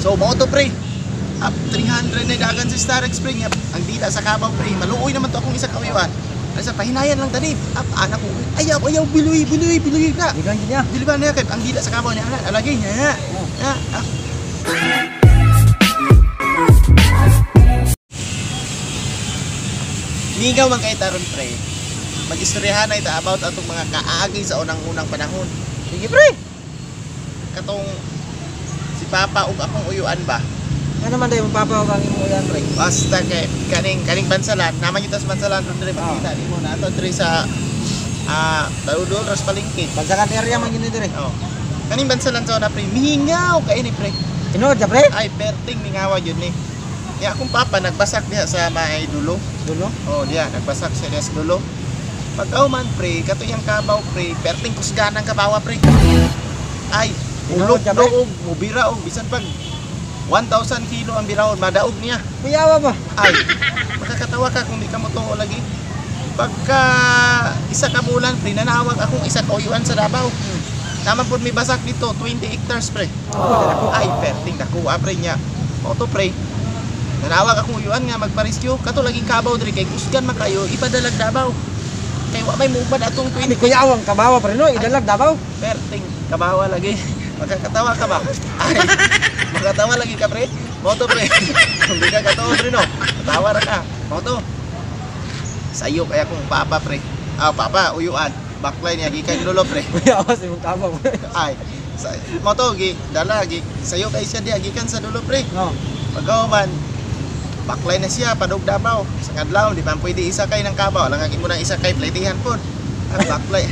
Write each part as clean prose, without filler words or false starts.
So mao to, pre. Up 300 na dagan si Starex, pre niya. Ang dila sa kabaw, pre. Maluoy naman to akong isa ka uyuan. Ay sa pahinayan lang tani. Up anak ko. Ayaw, ayaw, biluy, biluy, biluy na. Bigan gid niya. Dili ba niya kay ang dila sa kabaw niya ana alagay niya. Oh. Ya, ah. Ligaw man kay taron, pre. Mag-istoryahan na ita about atong mga kaagi sa unang-unang panahon. Sige, pre. Katong si Papa ug akong uyuan ba? Nga naman dahil magpapaw kang imo yan, pre. Basta kay kaning kaning bansalan, naman kita sa bansalan ron diri, makita nimo na ato diri sa Taludol ras palengke. Bansakan area man gini dire. Oh. Kaning bansalan sa una, pre, mihingaw kay ni, pre. Tinuod ka, pre? Ay perting mingawa yun ni. Ya akong papa nagbasak diha sa may dulo. Dulo. Oh, diha nagbasak siya diha sa dulo. Pagkauman, pre, kato iyang kabaw, pre, perting kusgan ang kabawa, pre. Ay, ulog Tinuod ka, pre? doog, mubira og bisan pag 1,000 kilo ang biraon, madaog niya. Kuyawa ba? Ay, makakatawa ka kung di ka mo tuo lagi. Pagka isa ka bulan, pre, nanawag akong isa ka uyuan sa Davao. Tama po may basak dito, 20 hectares, pre. Oh, Ay, perting nakuha, pre, niya. Auto, pre. Nanawag akong uyuan nga magpa-rescue. Kato laging kabaw diri kay kusgan man kayo ipadalag Davao. Kay wa may muubad atong Hindi 20 kuyawang kabawa, pre, no? Idalag Davao. perting kabawa lagi. Makakatawa ka ba? Ay, makatawa lagi ka, pre. Moto, pre. Kung di ka katuo, pre, no. Katawa ra ka. Moto. Sayo kaya kung papa, pre. Ah, papa, uyuan. Baklay niya gikan dulo, pre. Kuyawa sa imong kabaw, pre. Ay, sa, moto gi dala gi sayo kay siya diha gikan sa dulo, pre. No. Pagkauman, baklay na siya padug Davao. Sa kadlaw di pa pwede isakay ng kabaw. Alang imo nang isakay pletihan pod. Ang baklay.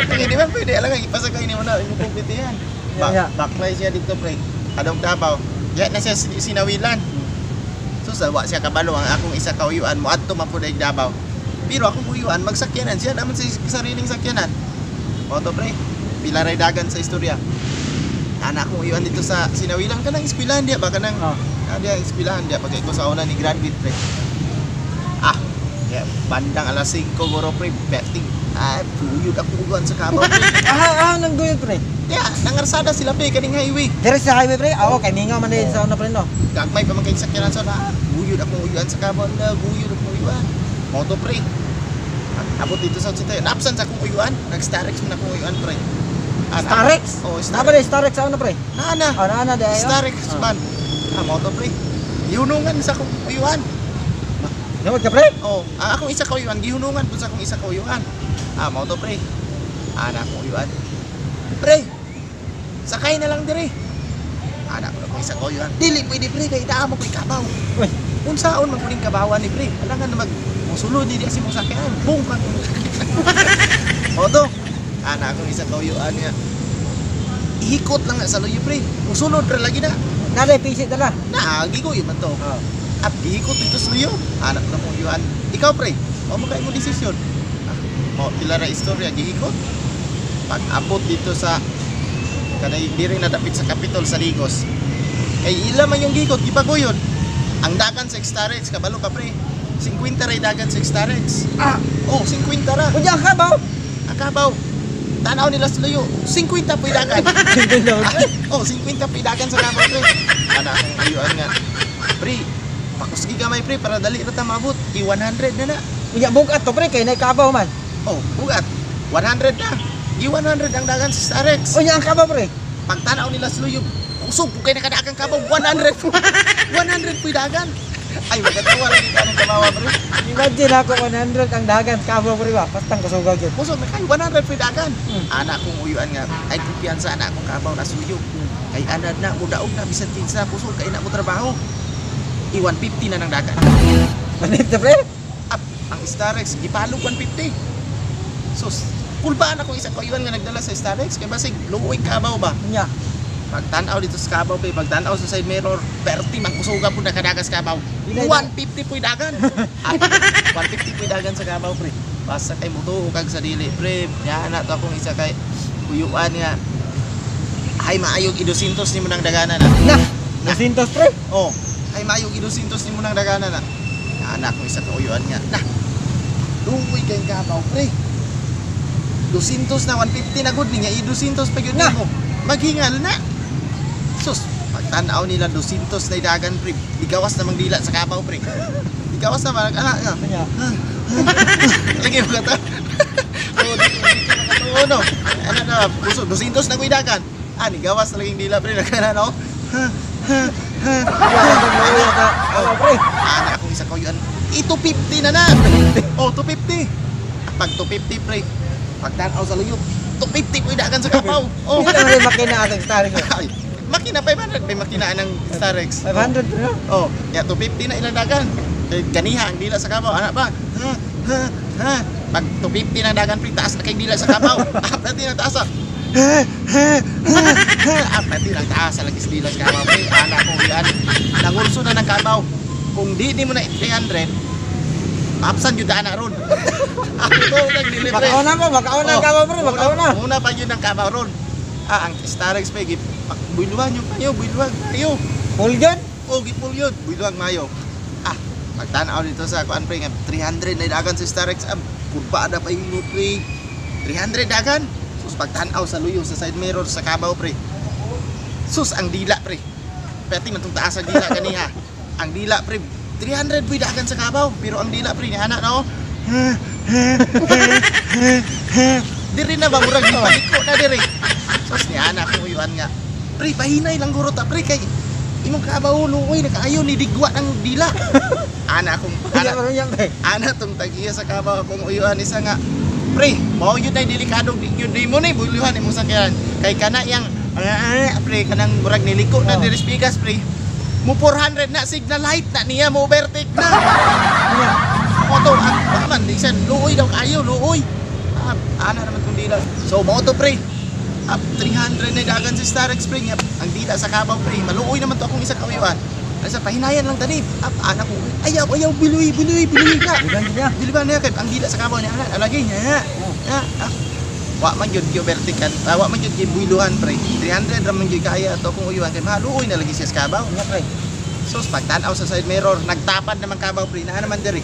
Ang di ba pwede alang ipasakay nimo na imong pletihan. Baklay siya dito, pre. Padug Davao. Diya na siya sinawilan. So sa wa siya kabalo ang akong isa ka uyuan moadto man pud ay Davao. Pero akong uyuan magsakyanan siya naman sa sariling sakyanan. Moto, pre. Pila ray dagan sa istorya. Ana akong uyuan dito sa sinawilan kanang eskwelahan diya ba kanang Oh. Ah, diya, eskwelahan diya. Pagka ko sa una ni graduate, pre. Ah, yeah, bandang alas 5 guro, pre. Betting. Ah, puyod ako ugan sa kabaw, pre. Aha, aha nang duyot, pre. Diya, nangarsada sila, pre, kaning highway. Dire sa highway, pre. Aw, kay mingaw man din sa una, pre, no. Gagmay pa man kay sakyanan sa una. Ah, guyod akong uyuan sa kabaw. Na, guyod akong uyuan. Moto, pre. Abot dito sa Otsintay. Napsan sa akong uyuan. Nag-Starex man akong uyuan, pre. Ah, Starex? Oh, Naba Starex. di Starex sa una, pre. Na, na. Oh, naa na di ayo. Starex Ah. man. Ah, moto, pre. Yunungan sa akong uyuan. Tinuod ka, pre? Oh, ang akong isa ka uyuan, gihunungan pud sa akong isa ka uyuan. Ah, mao to, pre. Ana akong uyuan. Pre, sakay na lang dire. Ana ko na akong isa ka uyuan. Dili pwede, pre, kay naa mo ko'y kabaw. Uy. Unsaon man kuning kabawan ni pre? Alangan na mag musulod di si mong sakyan. Bung ka. Mao to. Ana akong isa ka uyuan niya. Ihikot lang na sa luyo, pre. Musulod ra lagi na. Naa di pisi dala. Na, gigoy man to. Oh. At giikot dito sa luyo. Anak na kong yuan. Ikaw, pre, mao mo kay mo desisyon. Ah, mao pila ra istorya giikot. Pag abot dito sa kanay diri na dapit sa Capitol sa Ligos. Kay ila man yung giikot gipaguyon. Ang dagan sa Starex, kabalo ka, pre. 50 ray dagan sa Starex. Ah, Oh, 50 ra. unya ang kabaw. Ang kabaw. Tanaw nila sa luyo, 50 po'y dagan. Tinuod, pre. Oh, 50 po'y dagan sa kabaw, pre. Ana akong uyuan nga. Pre, pakusgi gamay, pre, para dali ra ta maabot. I-100 na na. Unya bugat to, pre, kay nay kabaw man. Oh, bugat. 100 na. I-100 ang dagan sa Starex. Unya ang kabaw, pre. Pagtanaw nila sa luyo, kusog po kayo nakadagang kabaw. 100 po. 100 po'y dagan. Ay, magkatawa lagi ka ng kabawa, pre. Imagine ako 100 ang dagan sa kabaw, pre ba. Pastang kusugag yun. Kusog na kayo, 100 po'y dagan. Ana akong uyuan nga, ay kumpiyansa ana akong kabaw na suyo. Kay anad na, mudaog na, bisan kinsa, kusog kay na mo trabaho. I-150 na ng dagan. Manip na, pre. Up, ang Starex, gipalog 150. Sus, kulbaan ako isa kauyuan nga nagdala sa Starex, kay basig luoy kabaw ba. Unya. Pagtan-aw dito sa kabaw pa, pagtan-aw sa side mirror, perti mangkusuga po nakadagas kabaw. Ilay 150 po'y dagan. Ay, 150 po'y dagan sa kabaw, pre. Basta kay mutuo kag sa dili, pre. Yan na to akong isa kay uyuan nga. Ay maayog idusintos nimo nang daganan na. Na. Nasintos, pre. Oh, ay maayog idusintos nimo nang daganan na. Ana akong isa ka uyuan nga. Na. Luoy kay kabaw, pre. 200 na 150 na gud niya, i-200 pa gyud Na. nimo. Maghingal na. Sus, Pagtanaw nila 200 na dagan, pre. Digawas namang dila sa kabaw, pre. Digawas naman anak nga. Kanya. Lagi mo kata. Oh, di makatuo, no. Ano na, puso 200 na kuy dagan. Ah, nigawas na laging dila, pre, nagana no. Oh, pre. Ana akong isa kuyuan. I 250 na na. Oh, 250. Pag 250, pre. Pagtanaw sa luyo, 250 kuy dagan sa kabaw. Oh. Hindi na rin makina atong Starex. Ay, makina 500 may makina ng Starex. 500 pre. Oh, ya 250 na ilang dagan. Kay ganiha ang dila sa kabaw, ana ba? Ha ha ha. Pag 250 na dagan, pre, taas na kay dila sa kabaw. Ah, pati na taas. Ah. Ha ha ha ha. Ah, pati na taas sa lagi sa dila sa kabaw, pre. Ana ko yan. Nangurso na ng kabaw. Kung di mo na 300, maapsan yun daan na ron. Ako nang dili, pre. Makauna mo, makauna ang kabaw, pre, makauna. Una, una pa yun ang kabaw ron. Ah, ang Starex pa, buyluan yung kayo, buyluan kayo. Full gun? O, gipul yun. Buyluan mayo. Ah, pagtanaw dito sa kuan, pre, nga 300 na dagan sa Starex. Ah, kurba na pa yung mo, pre. 300 dagan. Sus, pagtanaw sa luyo, sa side mirror, sa kabaw, pre. Sus, ang dila, pre. Pwede man itong taas ang dila kaniha. Ang dila, pre. 300 pre dagan sa kabaw. Pero ang dila, pre, ni anak na, oh. Diri na ba murag paliko na diri. Sus ni anak ko yuan nga. Pre, pahinay lang guro ta, pre, kay imong kabaw luoy na kaayo ni digwa ang dila. Ana akong Ana ana pa rin yan, pre. ana tong tag-iya sa kabaw akong uyuan isa nga pre, mao yun ay delikado di yun di mo ni buluhan imong sakyan. Kay kana yang pre kanang murag niliko na Oh. diri sa bigas, pre. Mo 400 na signal light na niya mo overtake na. Ano? Moto ang man di siya luoy daw kayo, luoy. Ah, ana naman tong dila. So mo to, pre. Up 300 na dagan si Starex, pre. Nga, ang dila sa kabaw, pre. Maluoy naman to akong isa kauyuan. Ano sa pahinayan lang tani. Up ana ko. Ayaw ayaw biluy biluy biluy na. Bugan niya. Dili ba niya kay ang dila sa kabaw niya ana alagay niya. Ah, ah. Wa man gyud gyud vertical. Ah, wa man gyud gyud buyluhan, pre. 300 ra man gyud kaya ato akong uyuan kay maluoy na lagi siya sa kabaw. Ano, pre? Sus, pagtanaw sa side mirror, nagtapad naman kabaw, pre. Naa naman diri.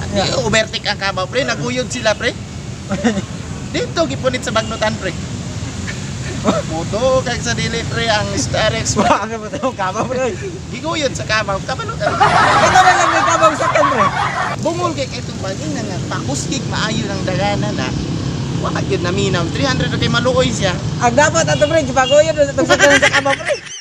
Di overtake ang kabaw, pre. Naguyod sila, pre. Dito gipunit sa bagnutan, pre. Moto kag sa dili, pre, ang Starex. Wala ka ba itong kabaw, pre? Giguyod sa kabaw. Kabalo ka. Ito na lang may kabaw sa akin, pre. Bungol kay kay itong bagay nga pakuskig maayo ng dagana na. Wa gyud naminaw. 300 na kay maluoy siya. Ang dapat ato, pre, gipagoyan na itong sakyan sa kabaw, pre.